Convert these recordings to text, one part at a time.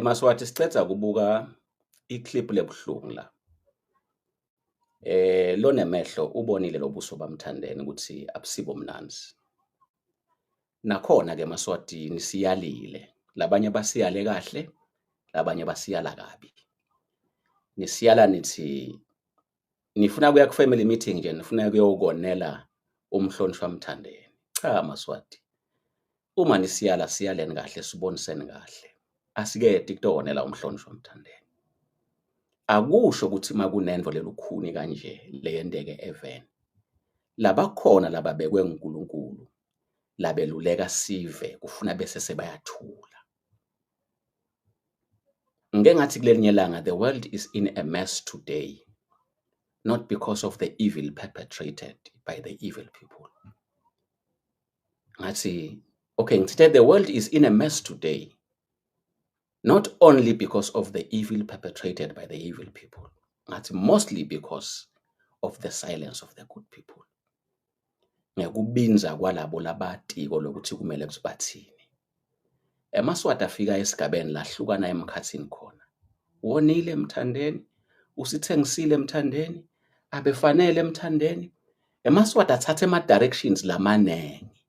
Maswati, sicedza kubuka i-clip lebuhlungu la. Lonemehlo ubonile lobuso baMthandeni ukuthi abusibo mnandzi. Nakhona ke Maswati nisiyalile. Labanye basiyale kahle, labanye basiyala kabi. Nisiyala nithi nifuna kuya ku family meeting nje, nifuna kuyokonela umhlonishwa Mthandeni. Cha Maswati. Uma nisiyala, siyaleni kahle, siboniseni kahle. Asiketi kutokonela umhlonishwa Mthandeni. Akusho ukuthi makunento lelukhuni kanje leyenteke eveni, labakhona lababekwe nguNkulunkulu labeluleka sive kufuna bese sebayathula. Ngike ngathi kulelinye ilanga, the world is in a mess today not because of the evil perpetrated by the evil people. Ngathi okay, ngithe the world is in a mess today not only because of the evil perpetrated by the evil people, ngathi mostly because of the silence of the good people, ngekubinza kwalabo labatiko lokuthi kumele ukuthi bathini. EmaSwati afika esigabeni lahlukana emkhathini khona. Wonile Mthandeni, usithengisile Mthandeni, abefanele Mthandeni. EmaSwati athatha ema-directions lamanengi.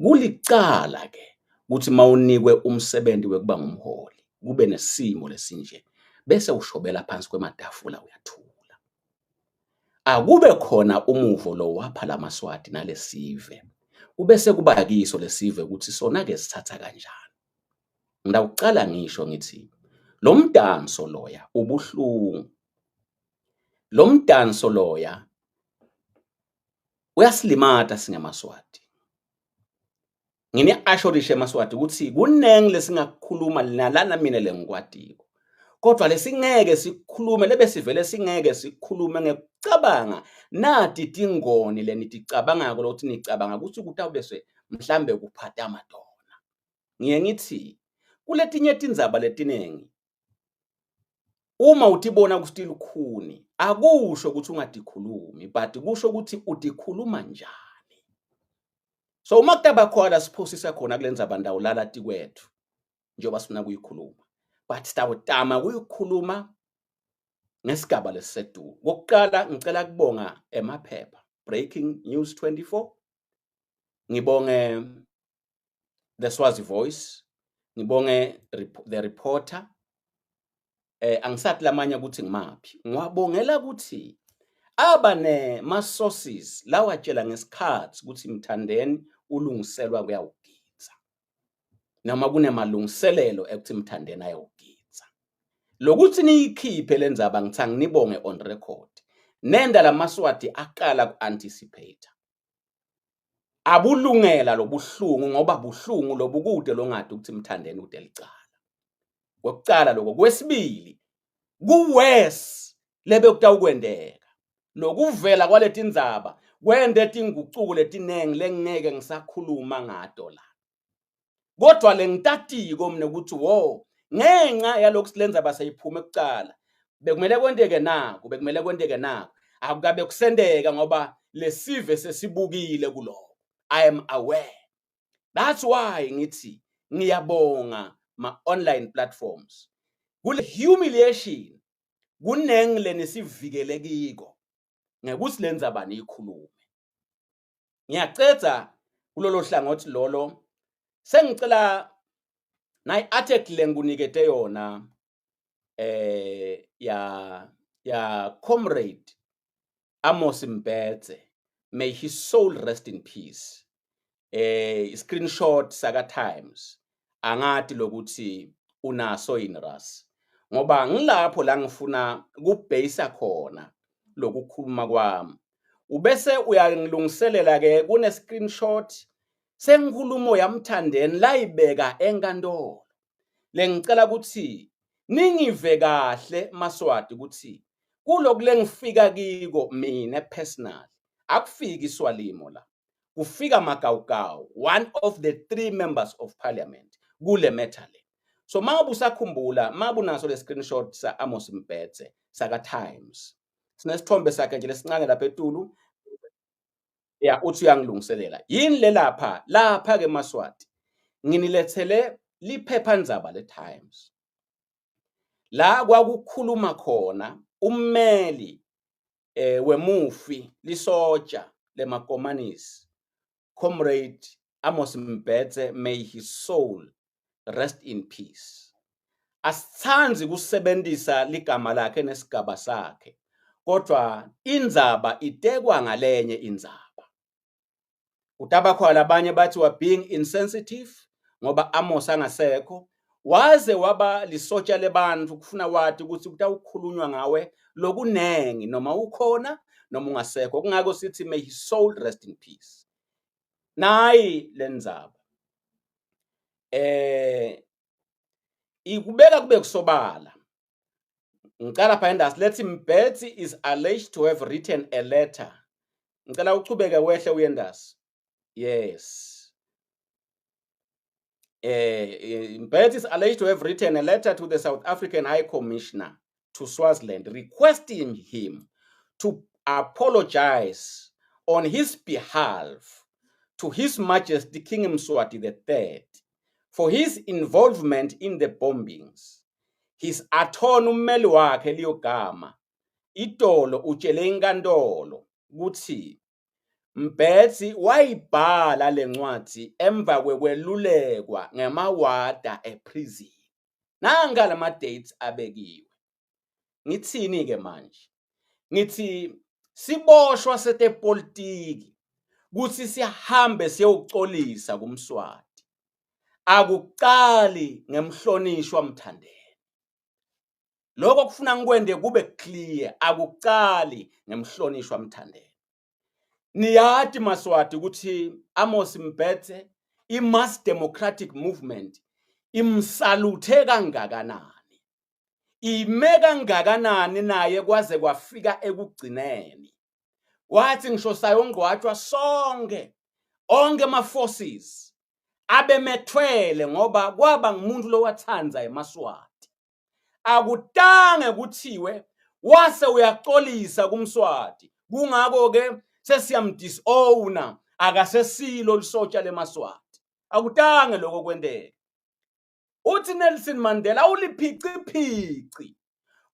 Kulicala ke ukuthi mawunikwe umsebenzi wekuba ngumholi kube nesimo lesinje bese ushobela phansi kwematafula uyathula. Akube khona umuvo lo wapha lamaSwati nalesive, kubese kuba kiso lesive ukuthi sona ke sithatha kanjani. Ngidawucala ngisho ngithi lo mdanso loya ubuhlungu, lo mdanso loya uyasilimata singemaSwati. Ngine-assurishe emaSwati ukuthi kunengi lesingakukhuluma nalana mina lengikwatiko, kodwa lesingeke sikhulume lebe sivele singeke sikhulume ngekucabanga nati tingoni leniticabangako lokuthi nicabanga ukuthi kutawube mhlambe kuphata amadona. Ngiye ngithi kuletinye tindzaba letinengi uma utibona ukuthi lukhuni akusho ukuthi ungadikhulumi, but kusho ukuthi udikhuluma njani. So uma kutaba khona siphosisa khona kule ndzaba ndawulala tikwethu njengoba sifuna kuyikhuluma, but sitawutama kuyikhuluma ngesigaba lesisedulu. Kokuqala ngicela kubonga emaphepha Breaking News 24, ngibonge The Swazi Voice, ngibonge The Reporter, angisathi lamanye ukuthi ngimaphi. Ngiwabongela ukuthi aba nema sources lawatshela ngesikhathi ukuthi Mthandeni ulungiselwa kuyawugidza, noma kunemalungiselelo ekuthi Mthandeni ayowugidza. Lokuthi niyikhiphe le ndzaba, ngithi anginibonge on record. Nenda lamaSwati aqala ku-anticipate, abulungela lobuhlungu, ngoba buhlungu lobukude longadi ukuthi Mthandeni ude licala. Kwekucala lokho. Kwesibili, kuwes lebe kutawukwendeka lokuvela kwaleti ndzaba kwende tingucuko letinengi lengeke ngisakhuluma ngato la, kodwa lengitatiko mina ukuthi wo ngenxa yalokhu silenza baseyiphume kucala bekumele kwenteke naku, bekumele kwenteke naku, akukabe kusendeka ngoba lesive sesibukile kuloko. I am aware. That's why ngithi ngiyabonga ma online platforms. Kule humiliation kunengi lenisivikele kiko ngekuthi lendzaba niyikhulume. Ngiyacedza kulolo hlangothi lolo, sengicela nayi article lengikunikete yona ya Comrade Amos Mbetse, may his soul rest in peace. Screenshot saka Times, angati lokuthi unaso yini ras, ngoba ngilapho la ngifuna kubheyisa khona lokukhuluma kwami. Ubese uyangilungiselela ke kune screenshot senkhulumo yaMthandeni layibeka enkantolo. Lengicela ukuthi ningive kahle Maswati ukuthi kuloku lengifika kiko mina personal, akufiki iswalimo la, kufika Magawugawu, one of the three members of parliament kule matter le. So mangabe usakhumbula, mangabe unaso le screenshot sa Amos Mbetse saka Times, sinesithombe sakhe nje lesincane lapha etulu ya, uthi uyangilungiselela yini le lapha. Lapha ke Maswati, nginilethele Liphephandzaba le-Times la kwakukhuluma khona ummeli wemufi lisotsha lemakomanisi, Comrade Amos Mbhetse, may his soul rest in peace. Asithandi kusebenzisa ligama lakhe nesigaba sakhe, kodwa indzaba itekwa ngalenye indzaba. Kutaba khona labanye bathi wa being insensitive ngoba Amos angasekho, waze waba lisotsha lebantfu. Kufuna wati ukuthi kutawukhulunywa ngawe lokunengi noma ukhona noma ungasekho. Kungako sithi may his soul rest in peace. Nayi lendzaba ikubeka kube kusobala. Ngicala pha endasi, lethi Mbhetse is alleged to have written a letter. Ngicela uchubeke wehle uyendasi. Yes. Mbhetse is alleged to have written a letter to the South African High Commissioner to Swaziland requesting him to apologize on his behalf to His Majesty King Mswati III for his involvement in the bombings. His attorney, ummeli wakhe liyogama itolo, utshele inkantolo ukuthi Mbhetse wayibhala lencwadi emva kwekwelulekwa ngemawada eprison. Nanka lama dates abekiwe. Ngithini ke manje? Ngithi siboshwa setepolitiki kuthi sihambe siyowucolisa kuMswati akucali ngemhlonishwa Mthandeni. Lokho kufuna ngikwende kube clear, akucali ngemhlonishwa Mthandeni. Niyati Maswati ukuthi Amos Mbhetse i-Mass Democratic Movement imsaluthe kangakanani, ime kangakanani naye kwaze kwafika ekugcineni. Wathi ngisho sayongcwatshwa sonke, onke ama-forces abemethwele ngoba kwaba ngumuntu lowathandza emaSwati. Akutange kuthiwe wase uyacolisa kuMswati, kungako-ke sesiyamdisowna, akasesilo lisotsha lemaSwati. Akutange lokho kwenteka. Uthi Nelson Mandela uliphiciphici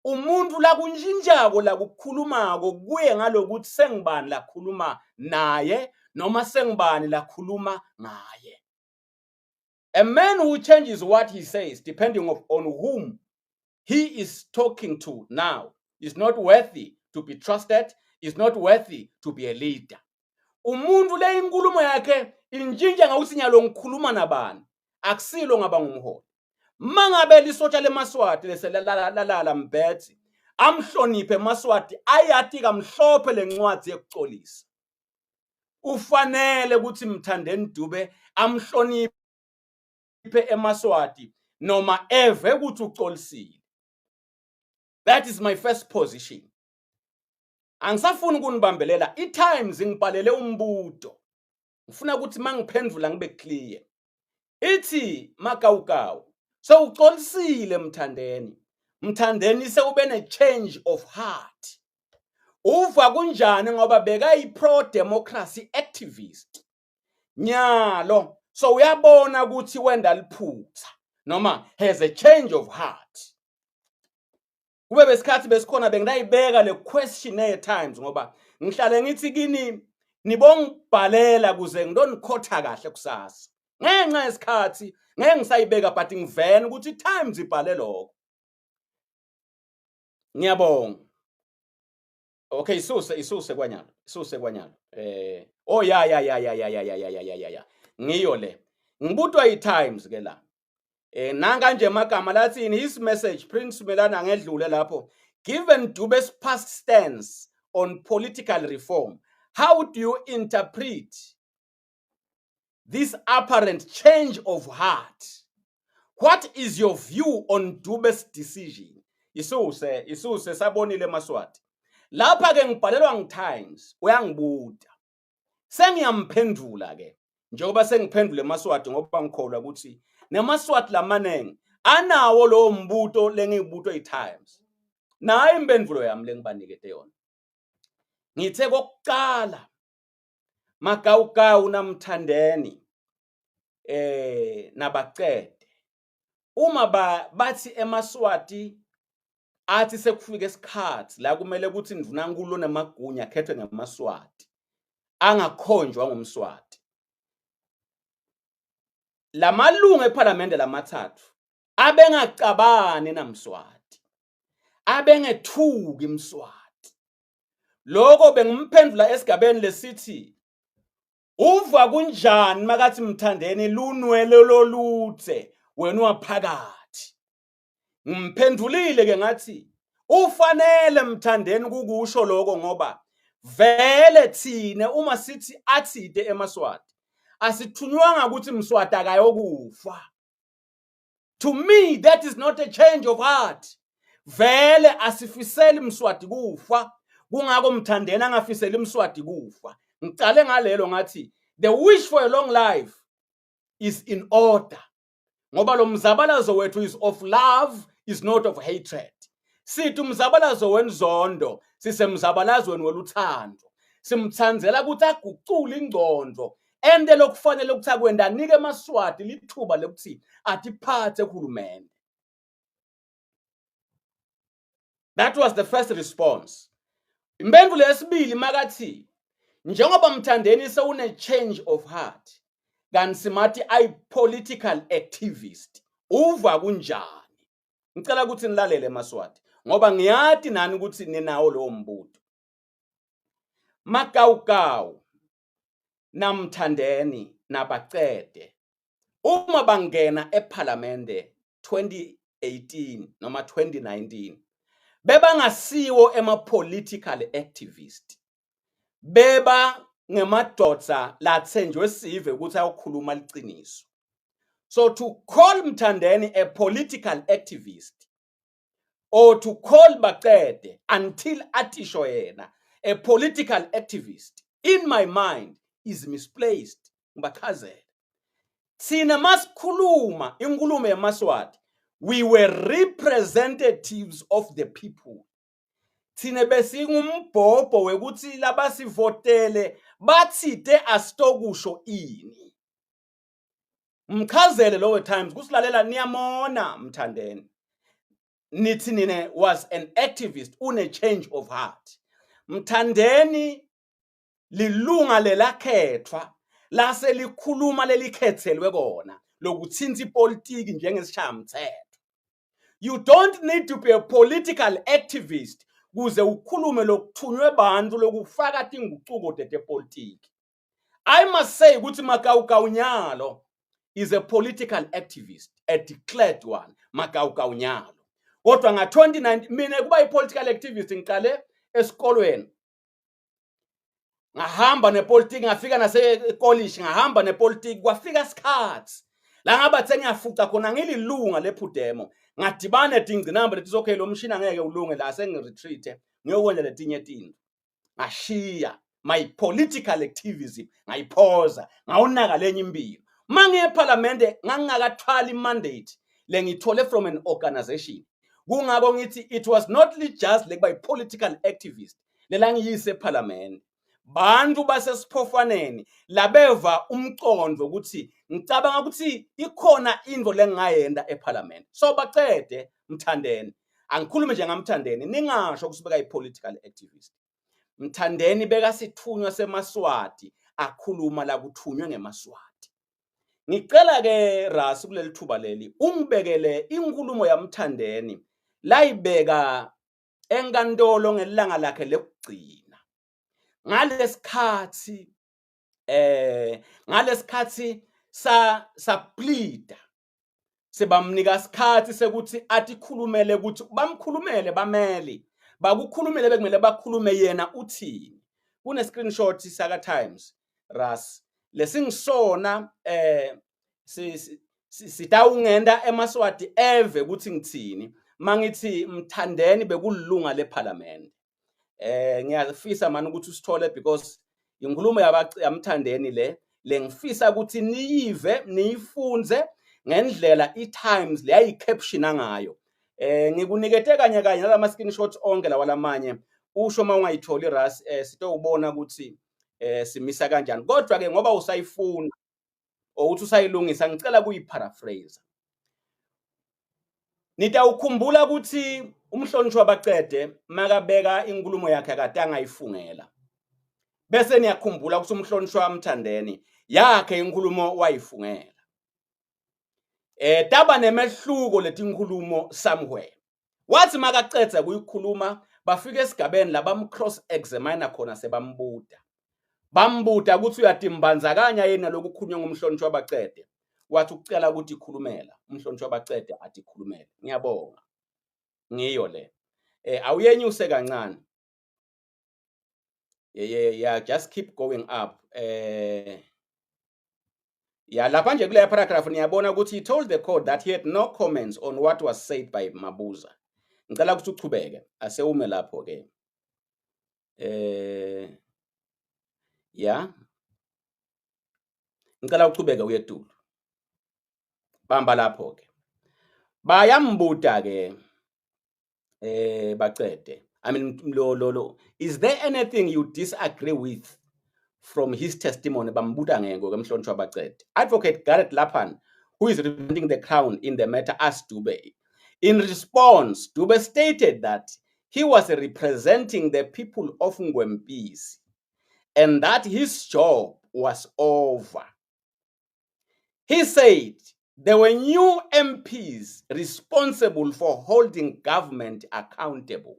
umuntu lakuntshintshako lakukhulumako kuye ngalokuthi sengibani lakhuluma naye noma sengibani lakhuluma ngaye. A man who changes what he says depending on whom he is talking to now is not worthy to be trusted, is not worthy to be a leader. Umuntu le inkulumo yakhe intshintsha ngawuthi nyalo ngikhuluma nabani, akusilo ngaba ngumholi. Mangabe lisotsha lemaSwati leselalala Mbhetse amhloniphe emaSwati ayati kamhlophe lencwadi yekucolisa, ufanele ukuthi Mthandeni Dube amhloniphe emaSwati noma eve ukuthi ucolisile. That is my first position. Angisafuni ukunibambelela. I-Times ngibhalele umbuto, ngifuna ukuthi mangiphendvula ngibe clear. Ithi Makawukawu sewucolisile Mthandeni, Mthandeni sewube ne-change of heart. Uva kunjani ngoba bekayi-pro democracy activist nyalo so uyabona ukuthi wenda liphutha noma has a change of heart? Kube besikhathi besikhona bengayibeka le question Times, ngoba ngihlale ngithi kini nibongibhalela kuze ngidonikhotha kahle kusasa. Ngenxa yesikhathi ngeke ngisayibeka, but ngivena ukuthi Times ibhale lokho. Ngiyabonga. Okay, isuse, isuse kwanyalo, isuse kwanyalo. Oh ya, ngiyo le ngibutwa i-Times ke la. Nanka nje amagama lathi in his message Prince Melana ngedlule lapho. Given Dube's past stance on political reform, how do you interpret this apparent change of heart? What is your view on Dube's decision? Isuse, isuse, sabonile Maswati. Lapha ke ngibhalelwa ngi-Times, uyangibuta, sengiyamphendula ke njengoba sengiphendule emaSwati, ngoba ngikholwa ukuthi nemaSwati lamanengi anawo lowo mbuto lengiyibuto i-Times. Nayo impendulo yami lengibanikete yona. Ngithe kokucala, Magawugawu naMthandeni nabacede. Uma ba bathi emaSwati athi sekufike isikhathi la kumele ukuthi indvunankulu onemagunya akhethwe ngemaSwati angakhonjwa ngumSwati. Lamalungu ePhalamende lamathathu abengacabani naMswati, abengethuki Mswati. Lokho bengimphendula esigabeni lesithi uva kunjani makathi Mthandeni lunwele loluthe wena waphakathi. Ngimphendulile ke ngathi ufanele Mthandeni kukusho lokho ngoba vele thine uma sithi athide emaSwati asithunywanga ukuthi Mswati akayokufa. To me that is not a change of heart. Vele asifiseli Mswati kufa, kungako Mthandeni angafiseli Mswati kufa. Ngicale ngalelo ngathi the wish for a long life is in order ngoba lo mzabalazo wethu is of love, is not of hatred. Sithi umzabalazo wenzondo, sisemzabalazweni weluthando. Simthandzela ukuthi agucule ingcondo ente lokufanele ukuthi akwente, anike emaSwati lithuba lokuthi atiphathe kuhulumende. That was the first response. Impendulo yesibili makathi njengoba Mthandeni sewune change of heart kanti simathi ayi political activist uva kunjani? Ngicela ukuthi nilalele emaSwati ngoba ngiyati nani ukuthi ninawo lowo mbuto. Makawukawu naMthandeni nabacede uma bangena ePhalamende 2018 noma 2019 bebangasiwo ema-political activist, beba ngemadoda lathenjwe sive ukuthi ayokhuluma liciniso. So to call Mthandeni a political activist or to call Bacede until atisho yena a political activist, in my mind is misplaced. Ngibachazele, thina masikhuluma inkulumo yamaSwati, we were representatives of the people. Thina besingumbhobho wekuthi labasivotele bathite asitokusho ini. Mchazele lowo Times kusilalela niyamona Mthandeni nithi nine was an activist une change of heart. Mthandeni lilunga lelakhethwa lase likhuluma lelikhethelwe kona lokuthinta ipolitiki njengesishayamthetho. You don't need to be a political activist kuze ukhulume lokuthunywe bantu lokufaka tingucuko tetepolitiki. I must say ukuthi Makawukawu Nyalo is a political activist, a declared one, Makawukawu Nyalo. Kodwa nga-2019 mina kuba i-political activist ngiqale esikolweni. Ngahamba nepolitiki ngafika nasekolishi, ngahamba nepolitiki kwafika isikhathi la ngaba sengiyafuca khona ngililunga lePhudemo, ngadibana netingcinamba leti okay lo mshini angeke ulunge la sengiretreat ngiyokwenza letinye tinto. Ngashiya my political activism, ngayiphoza, ngawunaka lenye impilo. Mangiye ePhalamende ngangingakathwali mandate lengithole from an organization. Kungako ngithi it was not just lekuba i-political activist lelangiyise ePhalamende. Bantu basesiphofaneni labeva umcondo ukuthi ngicabanga ukuthi ikhona into lengingayenda ePhalamende. So bacede Mthandeni, angikhulume nje ngaMthandeni, ningasho ukuthi beka i-political activist. Mthandeni bekasithunywa semaSwati akhuluma la kuthunywe ngemaSwati. Ngicela ke Rasi kuleli thuba leli ungibekele inkulumo yaMthandeni layibeka enkantolo ngelanga lakhe lekugcina. Ngalesikhathi ngalesikhathi sa sapleada sebamnika isikhathi sekuthi atikhulumele ukuthi bamkhulumele bameli bakukhulumele bekumele bakhulume yena uthini. Kune screenshot saka Times Ras lesingisona sitawungenda emaSwati eve ukuthi ngithini mangithi Mthandeni bekulunga leParliament. Ngiyafisa mani ukuthi usithole because inkulumo yaMthandeni le lengifisa ukuthi niyive niyifunze ngendlela iTimes leyayicaptiona ngayo. Ngikunikete kanye kanye nalama screenshots onke lawa lamanye usho uma ungayitholi Ras sitowubona ukuthi simisa kanjani. Kodwa ke ngoba usayifuna ukuthi usayilungisa ngicela kuyiparaphrase. Nitawukhumbula ukuthi umhlonishwa Bacede makabeka inkulumo yakhe akatanga ayifungela. Bese niyakhumbula ukuthi umhlonishwa Mthandeni yakhe inkulumo wayifungela. Taba nemehluko letinkulumo somewhere. Wathi makacedza kuyikhuluma bafika esigabeni la bam cross examine khona sebambuta. Bambuta ukuthi uyatimbandzakanya yini naloku kukhulunywa ngumhlonishwa Bacede. Wathi ucela ukuthi ikhulumela umhlonishwa Bacede athi ikhulumele. Ngiyabonga. Ngiyo le. Awuyenyuse kancane. Yeah, just keep going up. Yeah, lapha nje kuleya paragraph niyabona ukuthi he told the court that he had no comments on what was said by Mabuza. Ngicela ukuthi uchubeke, asewume lapho ke. Yeah. Ngicela uchubeke uyetulu. Bamba lapho ke. Bayambuta ke Bacede. I mean lo lo lo is there anything you disagree with from his testimony? Bambuta ngeke ke mhlonishwa Bacede. Advocate Garrett Lapan, who is representing the Crown in the matter, asked Dube. In response, Dube stated that he was representing the people of Ngwempisi and that his job was over. He said there were new MPs responsible for holding government accountable.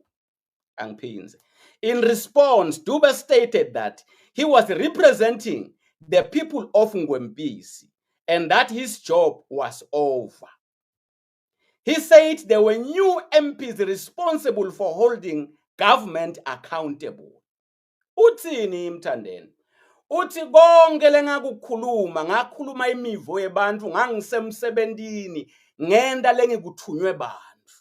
Angiphinze. In response, Dube stated that he was representing the people of Ngwempisi and that his job was over. He said there were new MPs responsible for holding government accountable. Uthini Mthandeni? Uthi konke lengakukhuluma ngakhuluma imivo yebantu ngangisemsebentini ngenta lengikuthunywe bantu.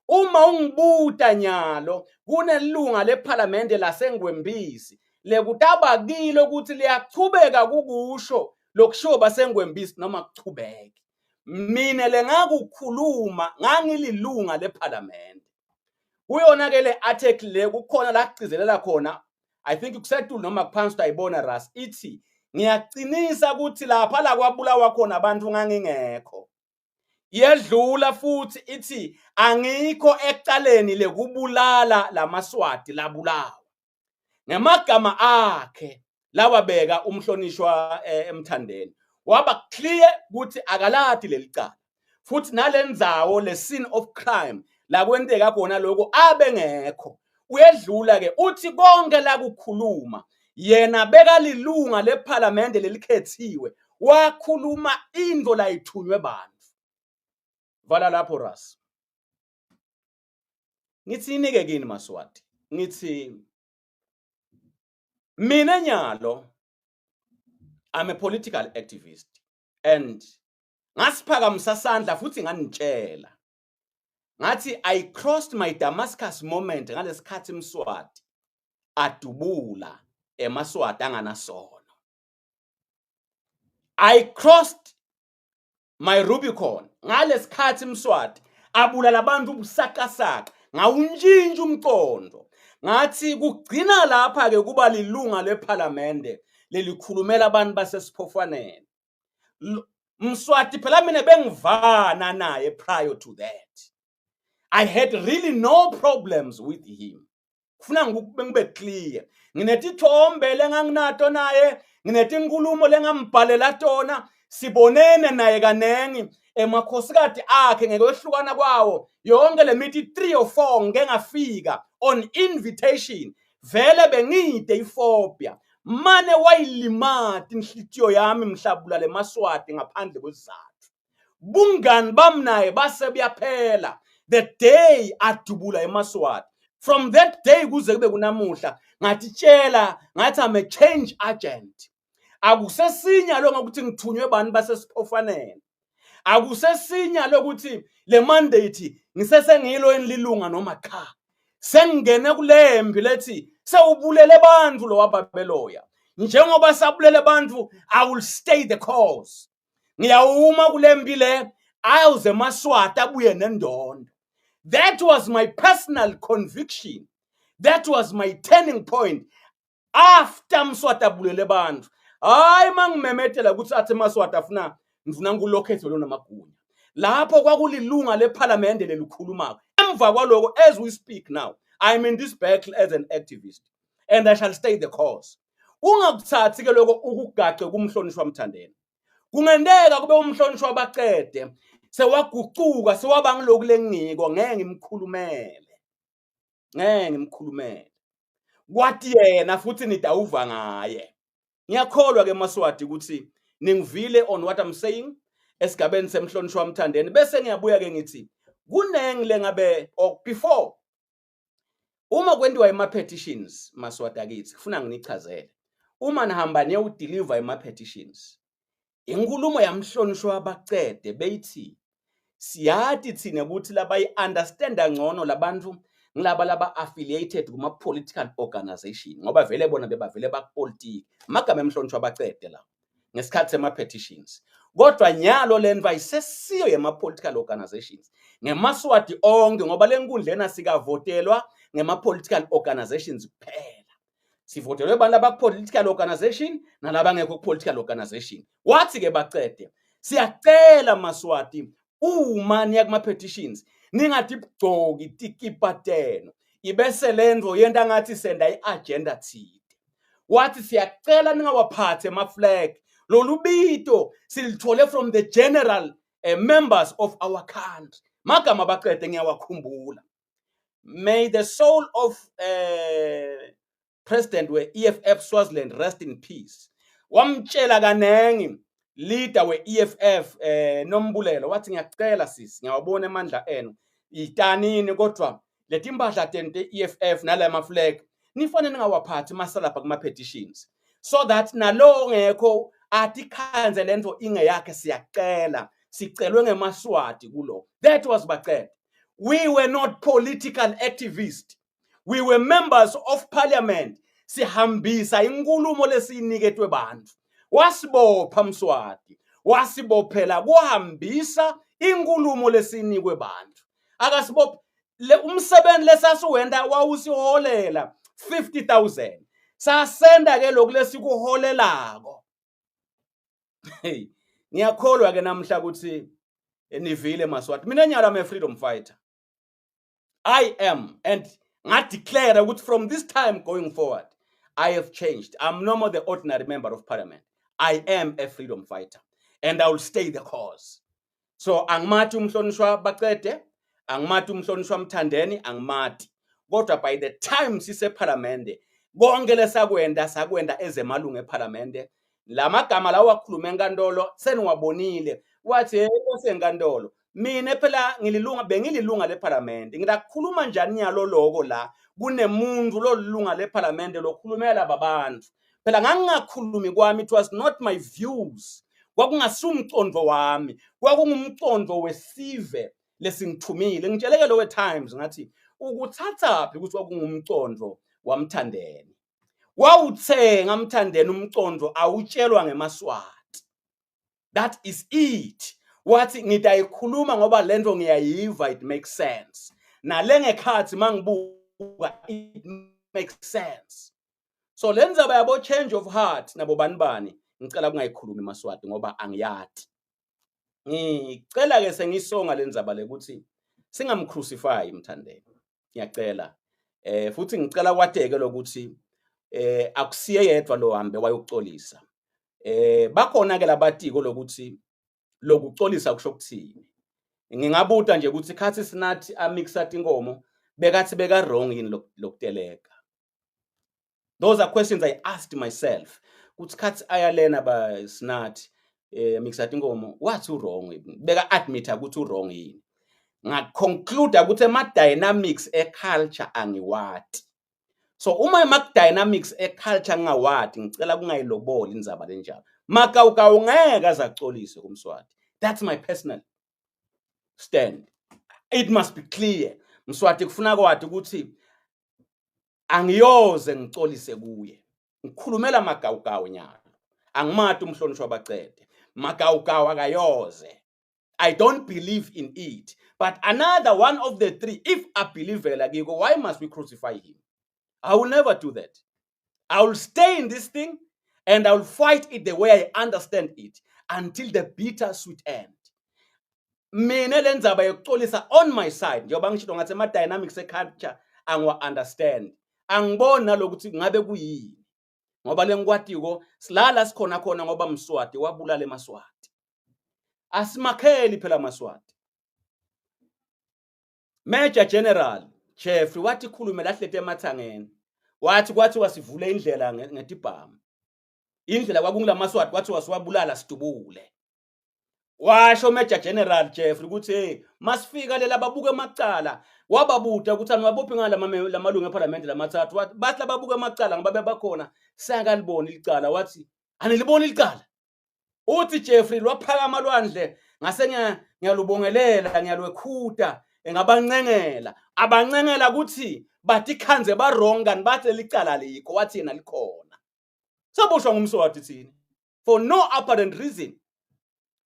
Uma ungibuta nyalo kunelunga lephalamende laseNgwempisi lekutaba kilo ukuthi liyachubeka kukusho lokushiwo baseNgwempisi noma kuchubeke. Mina lengakukhuluma ngangililunga lephalamende. Kuyona ke le article le kukhona la kugcizelela khona, I think kusetulu noma kuphansi uyayibona Ras, ithi ngiyacinisa ukuthi lapha la kwabulawa khona abantu ngangingekho. Yedlula futhi ithi angikho ecaleni lekubulala lamaswati labulawa. Ngemagama akhe lawabeka umhlonishwa eMthandeni waba clear ukuthi akaladi leli cala. Futhi nalendzawo le scene of crime la kwenteka khona lokho abengekho. Uyedlula ke uthi konke la kukhuluma yena bekalilunga lephalamende lelikhethiwe wakhuluma into layithunywe bantu. Vala lapho Ras. Ngithini ke kini Maswati? Ngithi mina nyalo I'm a political activist and ngasiphakamisa sandla futhi nganitshela ngathi I crossed my Damascus moment ngalesikhathi Mswati adubula emaswati anganasono. I crossed my Rubicon ngalesikhathi Mswati abulala abantu ubusakasaka, ngawuntshintsha umqondo ngathi kugcina lapha ke kuba lilunga lephalamende lelikhulumela abantu basesiphofaneni. Mswati phela mina bengivana naye prior to that. I had really no problems with him. Kufuna ngibe clear. Nginetithombe lenganginato naye, nginetinkulumo lengambhalela tona, sibonene naye kanengi emakhosikati akhe ngekwehlukana kwawo yonke le mithi 3 or 4 ngike ngafika on invitation. Vele bengide iphobia mane wayilimata inhlitiyo yami mhlabula lemaswati ngaphandle kwesizathu. Bungani bami naye base buyaphela the day adubula emaswati. From that day kuze kube kunamuhla ngathitshela ngathi I'm a change agent. Akusesinya lo ngokuthi ngithunywe bani basesiphofaneni. Akusesinya lokuthi le mandate ngisesengilo enililunga noma cha. Sengingene kulempi lethi sewubulele abantu lo wababeloya. Njengoba sabulele abantu, I will stay the course. Ngiyawuma kulempi le awuze maswati abuye nendondo. That was my personal conviction. That was my turning point. After Mswati abulele abantu. Hayi mangimemetela ukuthi athi Maswati afuna ngifuna ngulokhetho lona magunya. Lapho kwakulilunga lephalamende lelikhulumako. Emva kwaloko, as we speak now, I'm in this battle as an activist and I shall stay the course. Ungakuthathi ke lokho ukugace kumhlonishwa Mthandeni. Kungenteka kube umhlonishwa bacede sewagucuka sewaba ngiloku lengiko, ngeke ngimkhulumele, ngeke ngimkhulumele, kwathi yena futhi nidawuva ngaye. Ngiyakholwa ke Maswati ukuthi ningivile on what I'm saying esigabeni semhlonishwa Mthandeni. Bese ngiyabuya ke ngithi kunengi lengabe or before uma kwentiwa ema-petitions, Maswati akithi, kufuna nginichazele. Uma nihamba niyowudeliver ema-petitions, inkulumo yamhlonishwa bacede beyithi siyati thina ukuthi labayi-understanda ngcono labantu ngilaba laba affiliated kuma-political organization, ngoba vele bona bebavele bakupolitiki. Amagama emhlonishwa bacede la ngesikhathi sema-petitions. Kodwa nyalo lento ayisesiyo yema-political organizations, ngemaswati onke, ngoba le nkundlena sikavotelwa ngema-political organizations kuphela. Sivotelwe abantu abaku-political organization nalabangekho ku-political organization. Wathi-ke bacede, siyacela Maswati, uma niya kuma-petitions ningatibgcoki tikipa tenu, ibese lento yenta ngathi senda i-agenda thide. Wathi siyacela ningawaphathi ema-flag, lolu bito silithole from the general members of our country. Magama bacede ngiyawakhumbula. May the soul of president we-EFF Swaziland rest in peace. Wamtshela kanengi leader we-EFF Nombulelo, wathi ngiyacela sisi, ngiyawabona amandla enu itanini, kodwa leti impahla tenu te-EFF nalama flag nifanele ningawaphathi masalapha kuma petitions, so that nalo ngekho athi khanze lento ingeyakhe. Siyacela, sicelwe ngemaswati kulo. That was bacede. We were not political activists, we were members of parliament, sihambisa inkulumo lesiyiniketwe bantu. Wasibopha Mswati, wasibophela kuhambisa inkulumo lesinikwe bantu. Akasibopha le umsebenzi lesasiwenta wawusiholela 50,000, sasenda ke lokhu lesikuholelako. Hey, ngiyakholwa ke namhla ukuthi nivile Maswati. Mina nyalo am a freedom fighter. I am, and ngadeclare ukuthi from this time going forward I have changed. I'm no more the ordinary member of parliament. I am a freedom fighter and I will stay the course. So angimati umhlonishwa bacede, angimati umhlonishwa Mthandeni, angimati. Kodwa by the time sisephalamende, konke lesakwenda sakwenda ezemalungu ephalamende. Lamagama lawo akhulume enkantolo seniwabonile. Wathi hey Nkosi enkantolo, mina phela ngililunga, bengililunga lephalamende, ngilakhuluma njani nyalo loko la kunemuntu lolunga lephalamende lokhulumela babantu? Phela ngangingakhulumi kwami, it was not my views, kwakungasumcondo wami, kwakungumcondo wesive lesingithumile. Ngitsheleke lo we-Times ngathi ukuthathaphi ukuthi kwakungumcondo waMthandeni? Wawuthenga Mthandeni umcondo, awutshelwa ngemaswati. That is it. Wathi ngitayikhuluma ngoba lento ngiyayiva, it makes sense, nale ngekhathi mangibuka it makes sense. So le ndzaba yabo change of heart nabo bani bani, ngicela kungayikhulumi Maswati ngoba angiyati. Ngicela ke sengisonga le ndzaba le ukuthi singamcrucify Mthandeni, ngiyacela. Futhi ngicela kwateke lokuthi akusiye yedwa lo hambe wayokucolisa. Bakhona ke labatiko lokuthi lokucolisa kusho ukuthini. Ngingabuta nje ukuthi khathi sinathi amixa tinkomo bekathi beka wrong yini lokuteleka? Those are questions I asked myself, ukuthi khathi ayalena ba sinathi mixa tinkomo wathi wrong, beka admit ukuthi wrong yini? Ngaconclude ukuthi ema dynamics e culture angiwati. So uma ema dynamics e culture ngingawati, ngicela kungayiloboli indzaba lenjalo. Makawukawu ngeke azacolise kumswati. That's my personal stand. It must be clear. Mswati kufuna kwati ukuthi angiyoze ngicolise kuye. Ngikhulumela Magawugawu nyalo, angimati umhlonishwa bacede. Magawugawu akayoze. I don't believe in it. But another one of the three, if I believe kiko, why must we crucify him? I will never do that. I will stay in this thing and I will fight it the way I understand it until the bitter sweet end. Mina le ndzaba yokucolisa on my side, njengoba ngishilo ngathi ama-dynamics e-culture angiwa-understand, angiboni nalokuthi ngabe kuyini, ngoba lengikwatiko silala sikhona khona ngoba Mswati wabulala emaSwati. Asimakheli phela amaSwati. Major General Jeffrey wathi khulume lahlete emathangeni, wathi kwathi wasivule indlela ngetibhamu, indlela kwakungulamaswati, kwathi wasiwabulala sidubule. Washo Major General Jeffrey ukuthi hey, masifika lela babuka emacala, wababuta ukuthi aniwabophi ngala lamalungu eParliament lamathathu. Wathi bathi lababuka emacala ngoba bebakhona, sangaliboni licala. Wathi aniliboni licala. Uthi Jeffrey lwaphakama lwandle, ngase ngiyalubongelela, ngiyalwekhuta, ngabancengela, abancengela ukuthi batikhandze ba wrong kanti bathi licala likho. Wathi yena likhona. Saboshwa ngumswati thini for no apparent reason.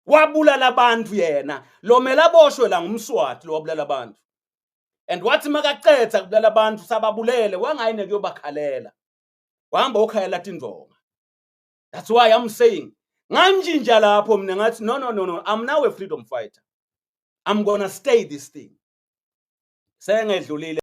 Wabulala abantu yena lo mele aboshwe la ngumswati lo wabulala abantu. And wathi makacetha kubulala abantu sababulele, wangayine kuyobakhalela, wahamba okhalela tindvonga. That's why I'm saying ngantshintsha lapho mina, ngathi no, no, no, no, I'm now a freedom fighter, I'm gonna stay this thing. Sengedlulile.